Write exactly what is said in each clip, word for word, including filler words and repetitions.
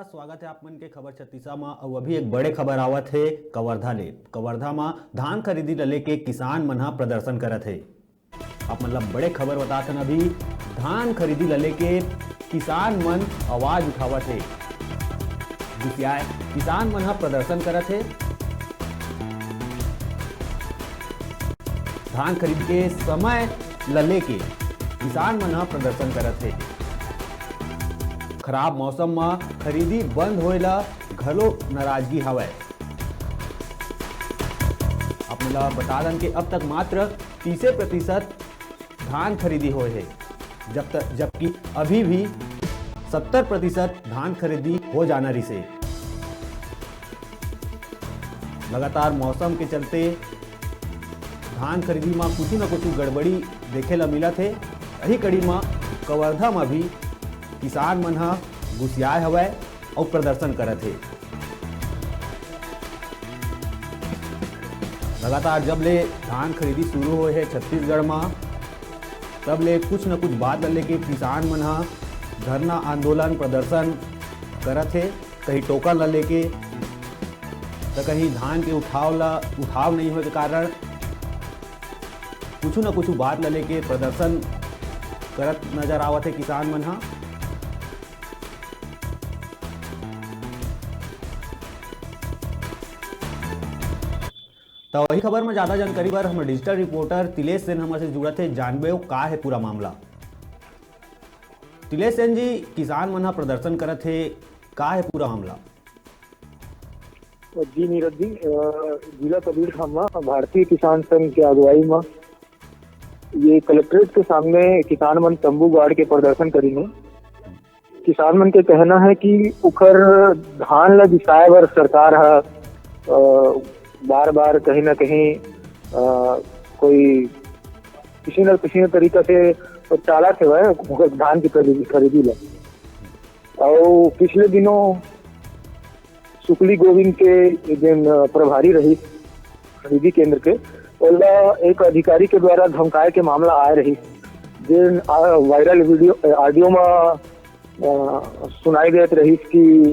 स्वागत है आप मन के खबर छत्तीसा म। अउ अभी एक बड़े खबर आवत हे कवर्धा ले। कवर्धा म धान खरीदी ल लेके किसान मन ह प्रदर्शन करत हे। आप मन ल बड़े खबर बतात हन, अभी धान खरीदी ल लेके किसान मन आवाज उठावत हे। गुसियाए किसान मन ह प्रदर्शन करत हे। धान खरीद के समय ल लेके किसान मन ह प्रदर्शन करत हे। खराब मौसम म खरीदी बंद होए ल घलो नाराजगी हवय। आप मन ल बता दन के अब तक मात्र तीसे प्रतिशत धान खरीदी होए हे, जब तक, जबकि अभी भी सत्तर प्रतिशत धान खरीदी हो जाना रिसे। लगातार मौसम के चलते धान खरीदी म कुछु न कुछु गड़बड़ी देखे ल मिलत हे। यही कड़ी म कवर्धा म भी किसान मन ह गुसियाए हवय अउ प्रदर्शन करत हे। लगातार जब ले धान खरीदी शुरू होए हे छत्तीसगढ़ म, तब ले कुछ न कुछ बात ल लेके किसान मन ह धरना आंदोलन प्रदर्शन करत हे। कहीं टोकन ल लेके, त कहीं धान के उठाव ल, उठाव नहीं होए के कारण कुछु न कुछु बात ल लेके प्रदर्शन करत नजर आवत हे किसान मन ह। त वही खबर में ज्यादा जानकारी बर हमर डिजिटल रिपोर्टर तिलेश सेन हमर से जुड़त हे, जानबे वो का हे पूरा मामला। तिलेश सेन जी, किसान मन ह प्रदर्शन करत हे, का हे पूरा मामला? जी नीरज जी, अ, जिला कबीरधाम म भारतीय किसान संघ के अगुवाई म ये कलेक्ट्रेट के सामने किसान मन तंबू गाड़ के प्रदर्शन करिन हे। किसान मन के कहना है कि उखर धान ला बिसाए बर सरकार ह, अ, बार-बार कहीं ना कहीं, अ, कोई किसी न किसी न तरीका से टालत हवय उखर धान की खरीदी, खरीदी ला। अउ पिछले दिनों सुकली गोविंद के जेन प्रभारी रहिस खरीदी केंद्र के, ओला एक अधिकारी के द्वारा धमकाए के मामला आए रहिस, जेन, आ, वायरल वीडियो, ऑडियो म, अ, सुनाई देत रहिस कि,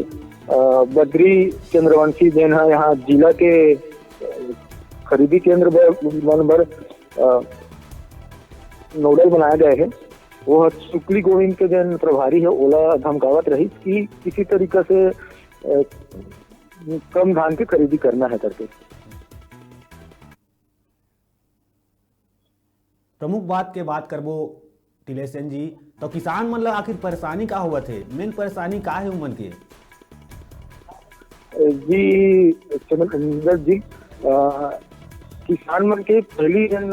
अ, बद्री चंद्रवंशी जेन ह यहाँ जिला के, अ, खरीदी केंद्र बर, मन बर, अ, नोडल बनाए गए हे, वो ह सुकली गोविंद के जेन प्रभारी हे, ओला धमकावत रहिस कि किसी तरीका से, अ, कम धान के खरीदी करना है करके। प्रमुख बात के बात करबो तिलेश सेन जी, तो किसान मन ला आखिर परेशानी का होवत हे, मेन परेशानी का हे उमन के? जी चंद्रकांत जी, अ, किसान मन के पहली जन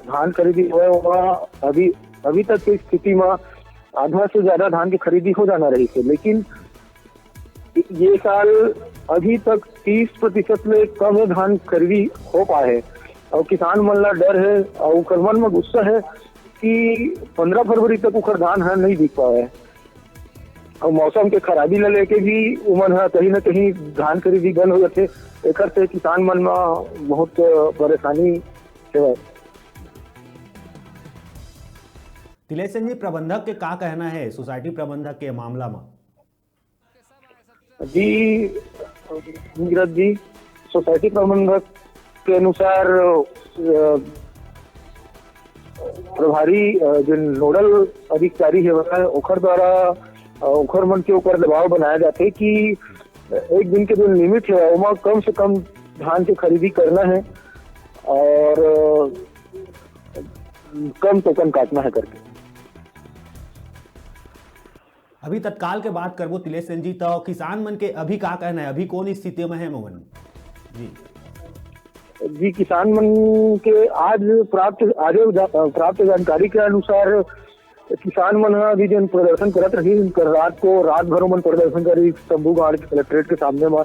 धान खरीदी हुआ, वहाँ अभी, अभी तक की स्थिति में आधा से ज्यादा धान की खरीदी हो जाना रही थी, लेकिन ये साल अभी तक तीस प्रतिशत ले कम धान खरीदी हो पाए है। और किसान मन ला डर है और ओकर मन में गुस्सा है कि पंद्रह फरवरी तक उखर धान ह नहीं बिक पाए है। और मौसम के खराबी ला लेके भी उमन ह कहीं ना कहीं धान खरीदी बंद हो जाथे। एकर से किसान मन में बहुत परेशानी है। तिलेश सिंह जी, प्रबंधक के का कहना है सोसाइटी प्रबंधक के मामला में? जी नीरज जी, सोसाइटी प्रबंधक के अनुसार, अ, प्रभारी, अ, जो नोडल अधिकारी है, वह ओखर द्वारा, अ, ओखर मन के ऊपर दबाव बनाया जाथे कि एक दिन के जो लिमिट है, ओमा कम से कम धान के खरीदी करना है और, अ, कम टोकन काटना है करके। अभी तत्काल के बात करबो तिलेश सेन जी, तो किसान मन के अभी का कहना है, अभी कौन स्थिति में है मोहन जी? जी, किसान मन के आज प्राप्त, आज जा-, प्राप्त जानकारी के अनुसार किसान मन ह अभी जन प्रदर्शन करत रही, उनकर रात को, रात भर मन प्रदर्शन करी, तंबू गाड़ के कलेक्ट्रेट के सामने में।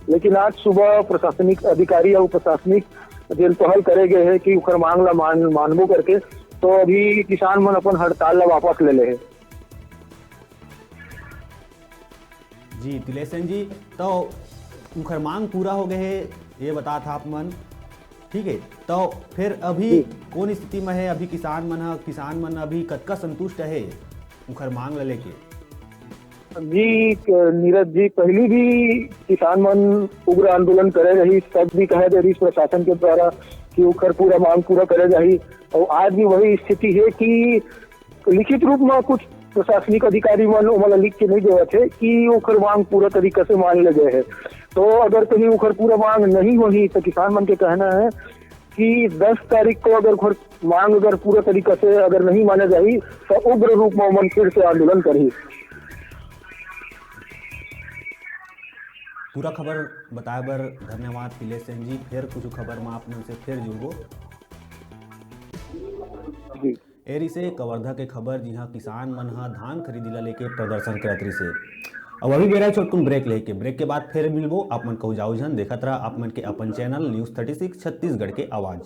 लेकिन आज सुबह प्रशासनिक अधिकारी और प्रशासनिक जेन पहल करे गए है कि उखर मांग ला मान, मानबो करके, तो अभी किसान मन अपन हड़ताल ला वापस ले ले है। जी तिलेश सेन जी, तो उखर मांग पूरा हो गए है, ये बता था आप मन, ठीक है? तो फिर अभी कौन स्थिति में है? अभी किसान मन ह, किसान मन अभी कतका संतुष्ट है उखर मांग ला लेके? जी, नीरज जी, पहली भी किसान मन उग्र आंदोलन करे रहिस, तब भी कहे दे रहिस प्रशासन के द्वारा कि ओखर पूरा मांग पूरा करे जाही, और आज भी वही स्थिति है कि लिखित रूप में कुछ प्रशासनिक अधिकारी मन ओमन ला लिख के नहीं देवत है कि ओखर मांग पूरा तरीका से मान ले गए है। तो अगर कहीं ओखर पूरा मांग नहीं होही, तो किसान मन के कहना है कि दस तारीख को अगर ओखर मांग अगर पूरा तरीका से अगर नहीं माने जाही, तो उग्र रूप में ओमन फिर से आंदोलन करही। पूरा खबर बताए बर धन्यवाद अखिलेश सिंह जी। फिर कुछ खबर में आप मन से फिर जुड़बो। जी। ए रिसे कवर्धा के खबर, जिहां किसान मन ह धान खरीदी ला लेके प्रदर्शन करत रिसे। अब अभी बेरा छोटकुन ब्रेक लेके, ब्रेक के बाद फिर मिलबो। आप मन कहू जाऊ झन, देखत रहा आप मन के अपन channel news thirty six Chhattisgarh के आवाज।